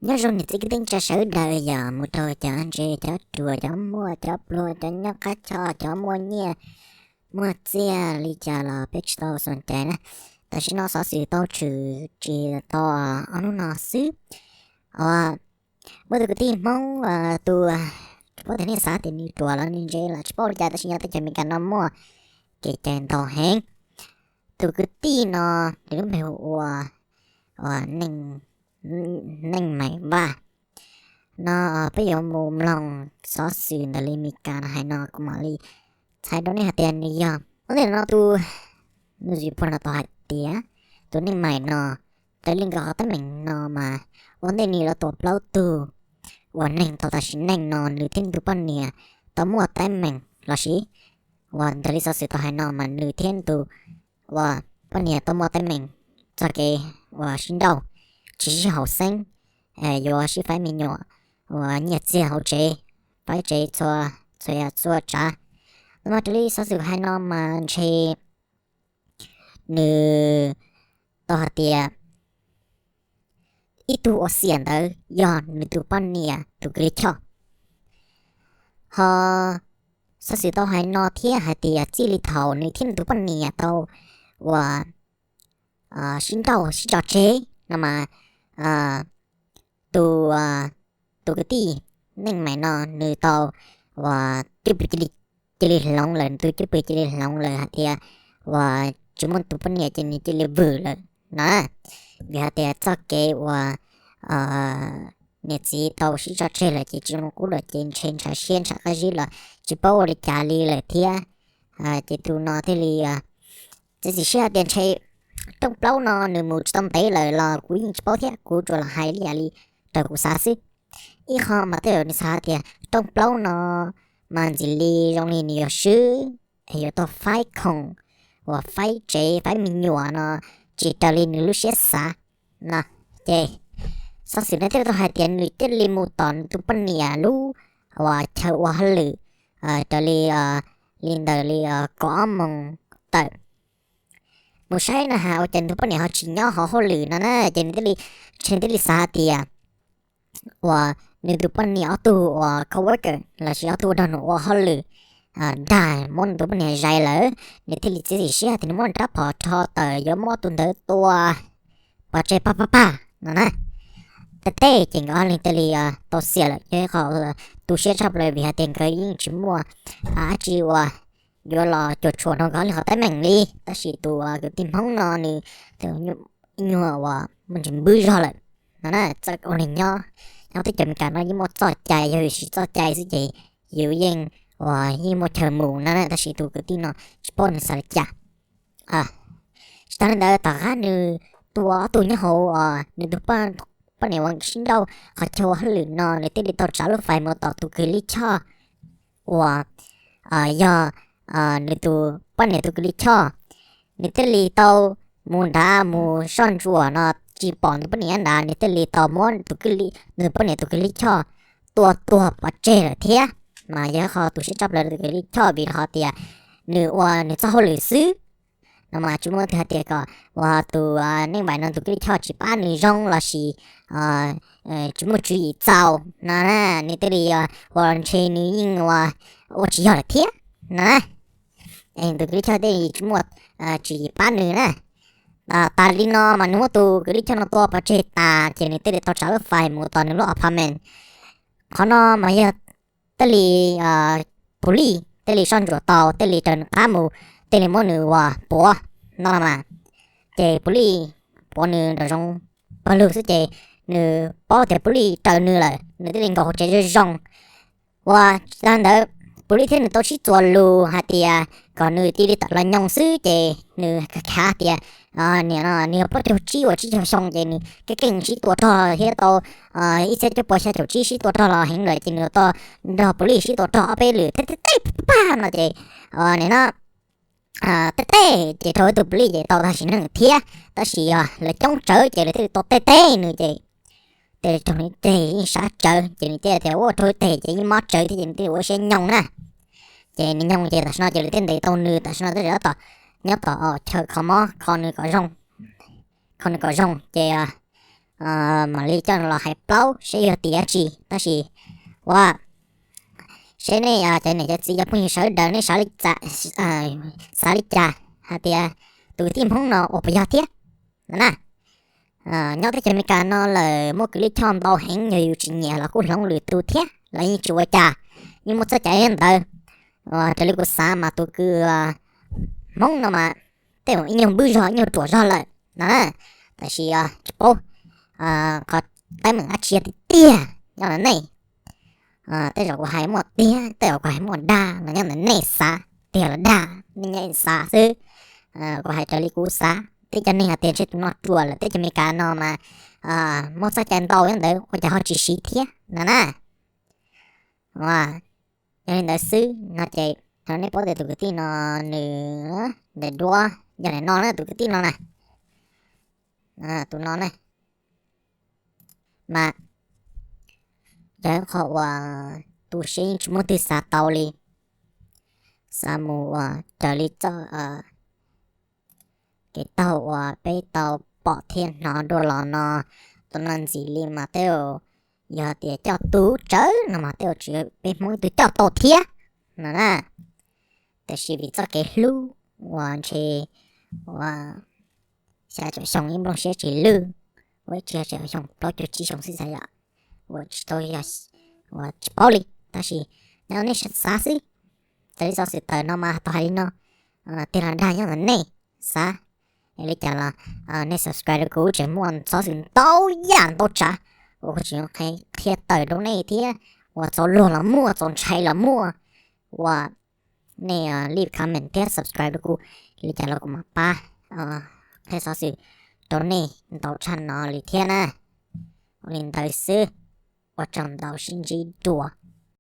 Nyob zoo niam txiv kwv tij neej tsa sawv daws, yog mus rau cov ntse cov ruam, cov muaj cov pluag, cov nyob qab choj, cov muaj nyiaj muaj txiaj li cas los peb tsis tau xav cai na. Tam sim no xov xwm tau tshwm sim tau ob hnub no xwb. Muaj tus kwv tij Hmoob, tus, tsis paub tias nej xav tias nws ruam los nws ntse los tsis paub li cas, tab sis nyob teb chaws Amelikas no muaj kev cai ntau heev. Tus kwv tij no nws lub npe hu ua, ua Neej, Neej Maim Vaj no. Peb yuav mus mloog xov xwm ntawm li Amelikas no hais no kuv mam li txhais rau nej hais tias nws yog ua ntej no tus, nws zim puag no tau hais tias tus Neej Maim no, raws li nkawd qhov teeb meem no mas ua ntej nws lawv tua plaub tug uas neeg tau tas sim neej no nws thiab nws tus poj niam tau muaj teeb meem los sis uas ntawm li xov xwm tau hais no mas nws thiab nws tus uas poj niam tau muaj teeb meem txog kev uas sib nrauj, tsis sib haum xeeb, yuav sib faib me nyuam, uas nyiaj txiag hauv tsev, faib tsev txhua, txhua yam txhua tsav. Tab mas raws li xov xwm hais no mas ntshe nws tau hais tias ib tug uas xiam ntawd yog nws tus poj niam tus kws li choj. Ho xov xwm tau hais no thiab hais tias txij li thaum nws thiab nws tus poj niam tau uas sib nrauj sib tso tseg no mas tus, tus kwv tij Neej Maim no nws tau uas cwj pwm cia li hloov lawm, nws tus cwj pwm cia li hloov lawm hais tias uas tsis muaj tus poj niam ces nws cia li vwm lawm na. Vim hais tias txoj kev uas niam txiv tau sib tso tseg lawm ces tsis zoo qub lawm ces ntshe ntshai siab ntshai qab zib los tsis paub ua li cas li lawm thiab. Ces tus no thiaj li txiav txim siab hais tias ntshe rooj plaub no nws mus tsis tau ntev lawm los kuv yeej tsis paub thiab, kuv tsuas los hais li yam li raws kuv xav xwb. Ib qho mas tej zaum nws xav hais tias rooj plaub no mas ntxim li zoo li nws yuav swb, yuav tau faib khoom uas faib tsev faib me nyuam no tsis raws li nws lub siab xav no. Ces xov xwm no thiaj tau hais tias nws thiaj li mus tom nws tus poj niam lub uas chaw ua hauj lwm raws li, li ntawm li kaum ob moos tawm mus saib na has ua cas nws tus poj niam ho tsis nyob hauv hauj lwm no na. Ces nws thiaj li, nws thiaj li xav hais tias uas nws tus poj niam ob tug uas coworker los sis ob tug nrog nws ua hauj lwm dag muab nws tus poj niam zais lawm, nws thiaj li txiav txim siab tias nws muab nws rab phom rho tawm yuav muab tus ntawd tua pov tseg pag pag pag no na. Tej teb ces nkawd ob leeg thiaj li tau xiam lawm, yog ib qho tu siab tshaj plaws vim hais tias nkawd yeej tsis muaj dab tsi uas yuav los cuam tshuam rau nkawd ob leeg qhov teeb meem li. Tab sis tus kwv tij Hmoob no nws ib nyuag uas muaj ntsis npwb zog lawm no na, txawm ua neeg nyob, nyob teb chaws Amelikas no yeej muaj txoj cai, yog yus siv txoj cai xwb ces yus yeej uas yeej muaj chaw mus na, tab sis tus kwv tij no tsis paub nws xav li cas. Tsis tas li ntawd tom qab nws tua ob tug nyob hauv nws tus poj niam uas sib nrauj qhov chaw ua hauj lwm no nws thiaj li tau tsav lub fais mus tom tus kws lij choj uas yog nws tus poj niam tus kws lij choj. Nws thiaj li tau mus nrad mus soj ntsuam no tsis pom nws poj niam nrad, nws thiaj li tau muab nws poj niam tus kws lij choj tua tuag pov tseg lawm thiab. Mas yog qhov tu siab tshaj plaws tus kws lij choj vim rau qhov tias nws ua nws txoj hauj lwm xwb no mas tsis muaj leej twg hais tias kom uas tus Neej Maim no tus kws lij choj tsis pab nws zoo los sis tsis muaj tswv yim txaus no na. Nws thiaj li ua ntshe nws yeej ua, ua tsis yog lawm thiab no na. Tus kws lij choj thiaj li tsis muaj tswv yim pab nws na. Tas li no mas nws muab tus kws lij choj no tua pov tseg tas ces nws thiaj li tau tsav lub fais mus tom nws lub apartment. Qhov no mas yog thiaj li pus lij thiaj li soj ntsuam tau, thiaj li raws nws qab mus, thiaj li muab nws uas puav no mas. Ces pus lij puav nws nraum zoov pawg lug xwb ces nws paub tias pus lij raws nws lawm, nws thiaj li nkaum hauv tsev zoo zoo. Uas tsis tas ntawd, pus lij thiab nws tau sib txuas lus hais tias kom nws cia li tawm los nyoog xwb ces nws khav khav tias niam no nws yog plaub caug tsib uas tsib caug xyoo ces nws keej keej sib tua rog thiab tau ib txhiab cuaj puas xya caum tsib sib tua rog los heev lawm ces nws tau nrog pus lij sib tua rog ob peb lwm tej tej pag no ces nim no tej tej ces raug ib tug pus lij ces tau tag sim neej thiab, tab sis yog lawv coob tsawv ces lawv thiaj li tau tej tej nws ces tej raug nws teg yeej sab tsawv ces nws thiaj tias ua raug teg ces yeej mob tsawv thiab ces nws thiaj ua siab nyoog na. Ces nws nyoog ces tam sim no ces lawv thiaj ntes tau nws, tam sim no thiaj tab tom nyob tom chaw kho mob kho nws kom zoo, kho nws kom zoo ces mam li coj los hais plaub seb yog tiag tsis. Tab sis ua seb nej cov niam cov txiv cov phooj ywg sawv daws nej xav li cas hais tias tus kwv tij Hmoob no ua puas yog thiab na. Nyob teb chaws Amelikas no lawm muaj kws lij choj ntau heev, yog yus tsis nyiam los kuj hloov lwm tus thiab los yeej tsis ua cas, yeej muaj txoj cai ntawd. Raws li kuv xav mas tus kwv Hmoob no mas tej zaum ib nyuag npwb zog ib nyuag ruam zog lawm no na. Tab sis tsis paub qhov teeb meem dab tsi tiag tiag nyob ntawm nej. Tej zaum kuv hais muaj tiag, tej zaum kuv hais muaj dag no nyob ntawm nej xav tiag los dag, nej nyob xav xwb. Kuv hais raws li kuv xav, teb cov neeg hais tias ntshe tus no ruam lawm, teb chaws Amelikas no mas muaj txoj cai ntau nyob ntawd ua cas ho tsis siv thiab no na. Yog li ntawd xwb no ces nej paub tias tus kwv tij no nws daim duab yog daim no na, tus kwv tij no na, tus no na. Mas yog ib qho uas tu siab yeej tsis muaj twg xav tau li, xav mus ua raws li txoj kev taug uas peb tau pom thiab hnov dua los no. Tus no ntxim li mas tej zaum yog tias coj tub tsawv no mas tej zaum tsis peb Hmoob ib tug coj tau thiab no na. Tab sis vim txoj kev hlub uas ntshe ua xya caum xyoo ib nplooj siab tsis lwj, ua ib tsis xya caum xyoo plaub caug tsib xyoo xwb xav yom, ua tsis tau yog ua tsis paub li. Tab sis nyob nej xav xwb, raws li xov xwm tawm no mas tau hais li no, tiag los dag nyob ntawm nej xav. Yog li cas los nej subscribe rau kuv, tseem muaj xov xwm ntau yam ntau tsav uas kuv tseem qhia tawm rau nej thiab. Uas txaus luag los muaj, txaus ntshai los muaj. Uas nej leave comment thiab subscribe rau kuv, li cas los kuv mam pab qhia xov xwm rau nej ntau tshaj no li thiab na. Ua li ntawd xwb, ua tsaug ntau, sib ntsib dua.